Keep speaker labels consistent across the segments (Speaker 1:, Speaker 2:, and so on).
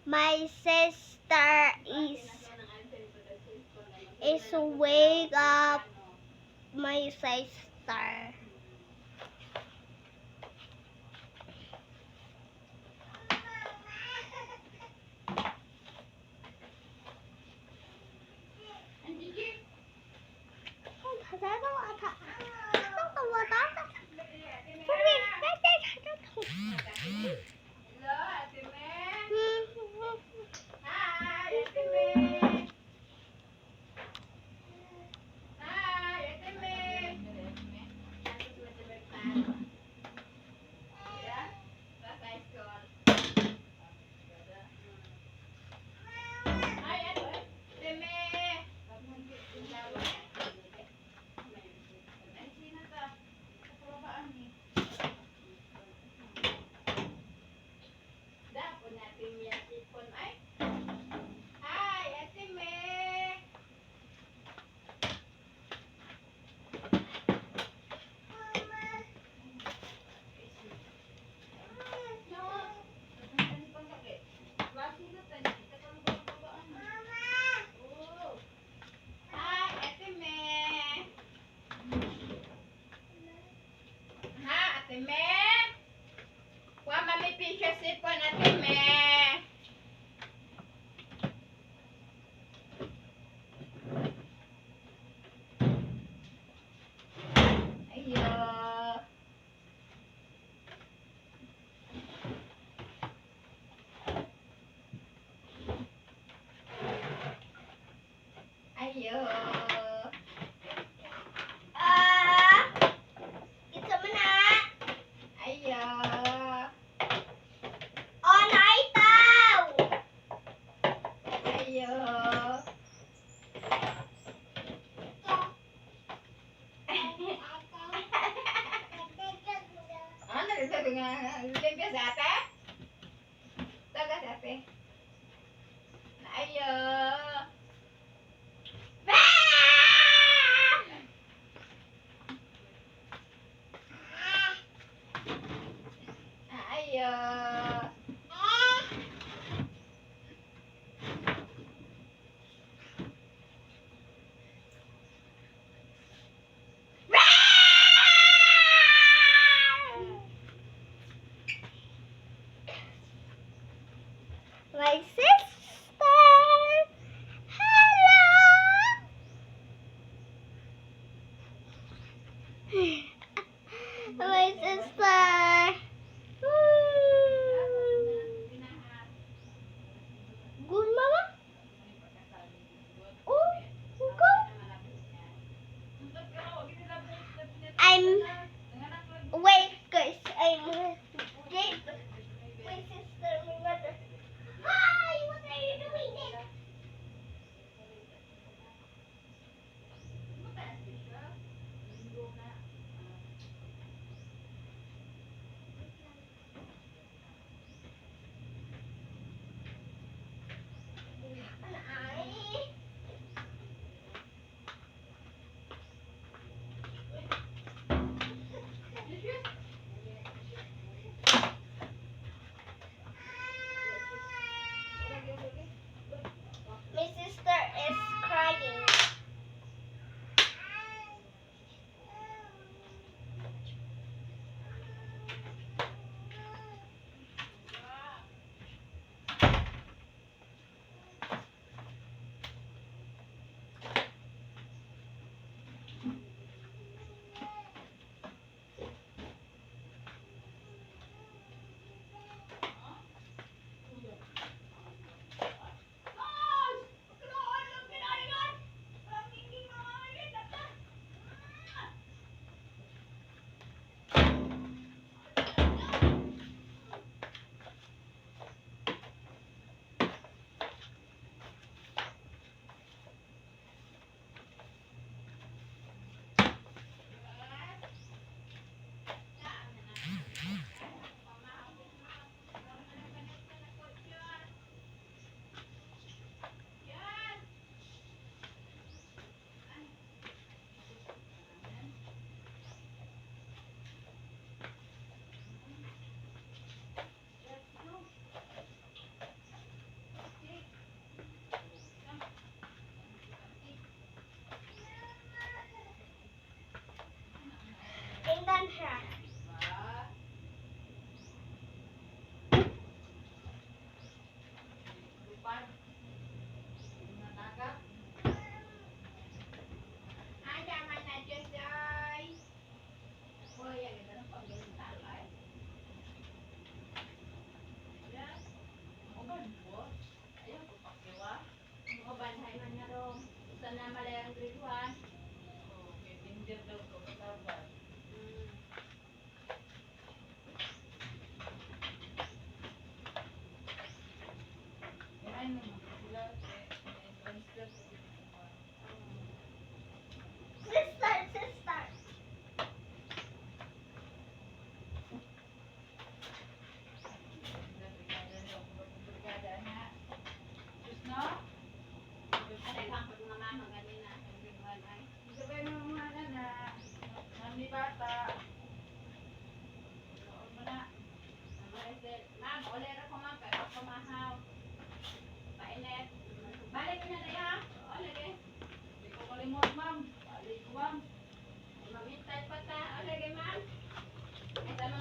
Speaker 1: My sister is wake up my sister.
Speaker 2: Hello, Ate May. Hi, Ate May. Hi, Ate May. Hi, Ate May. Dapo natin yan sipon ay. Hi, Ate May. Hi, Ate May. Ha, Ate May. Wa mami pisya sipon, Ate May. Ayo. Ayo.
Speaker 1: Ah, kita man na.
Speaker 2: Ayo.
Speaker 1: Oh, naitaw.
Speaker 2: Ayo. Ano rin nga? Limpia sa ate? Taga sa ate. Ayo. Ah! Ayo.
Speaker 1: My sister. Hello. My sister. Good, mama. Oh, go. I'm wait, guys. I'm wait, my sister, my mother. Hi.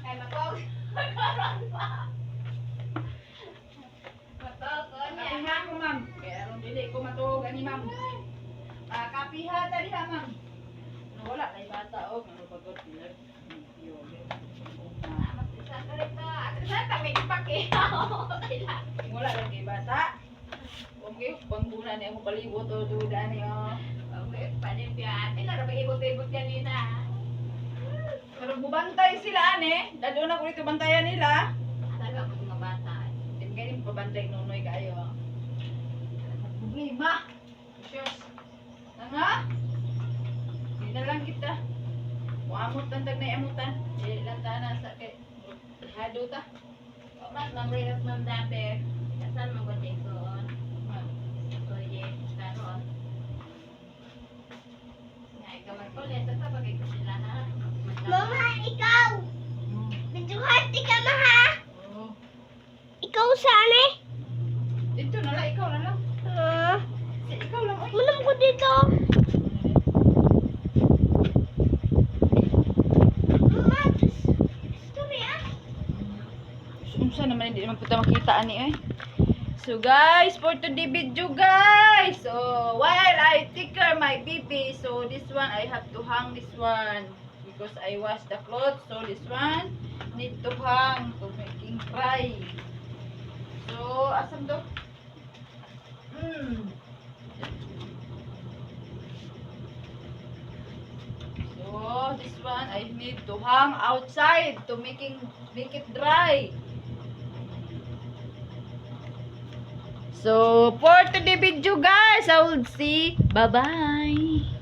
Speaker 2: Kay matog. Karon pa. Matog ko niya.
Speaker 3: Kapiha ko, ma'am. Kaya aron dili ko matuog ani, ma'am. Kapiha ta diha, ma'am. No, wala kay bata og ano pagod sila.
Speaker 2: Sa rito. Sa kami pakiyaw.
Speaker 3: Wala lang kay bata. Kung kayo pangguna ni ako palibot o duda ni oh.
Speaker 2: Panimpyo ate, laro ba ibot-ibot kanina?
Speaker 3: Pero bubantay sila ane. Dado na ko dito bantayan nila.
Speaker 2: Talaga po mga bata.
Speaker 3: Di ba kayo pabantay nunoy kayo. Problema. Diyos. Nga? Di na lang kita. Muamot tan tag na amutan. Di lang ta na sa kay hado ta.
Speaker 2: Mas Ma'am Reyes, Ma'am Daper. Kasan mo ko tingkoon? Kuye, karon. Nga, ikaw magkulit. Sa pagay ko sila, ha?
Speaker 1: Mama, ikaw. Medyo hati ka ma ha.
Speaker 3: Oh.
Speaker 1: Ikaw sana eh.
Speaker 3: Dito na lang, ikaw na lang.
Speaker 1: Ah,
Speaker 3: Si ikaw lang oy.
Speaker 1: manam ko dito. Mama, story ah.
Speaker 3: Unsa naman, hindi naman po tayo makita ani eh. So guys, for today video, guys. So while I take care my baby, so this one I have to hang this one because I wash the clothes. So this one need to hang to making dry. So asam do? So this one I need to hang outside to making make it dry. So, for today video, guys, I will see. Bye-bye.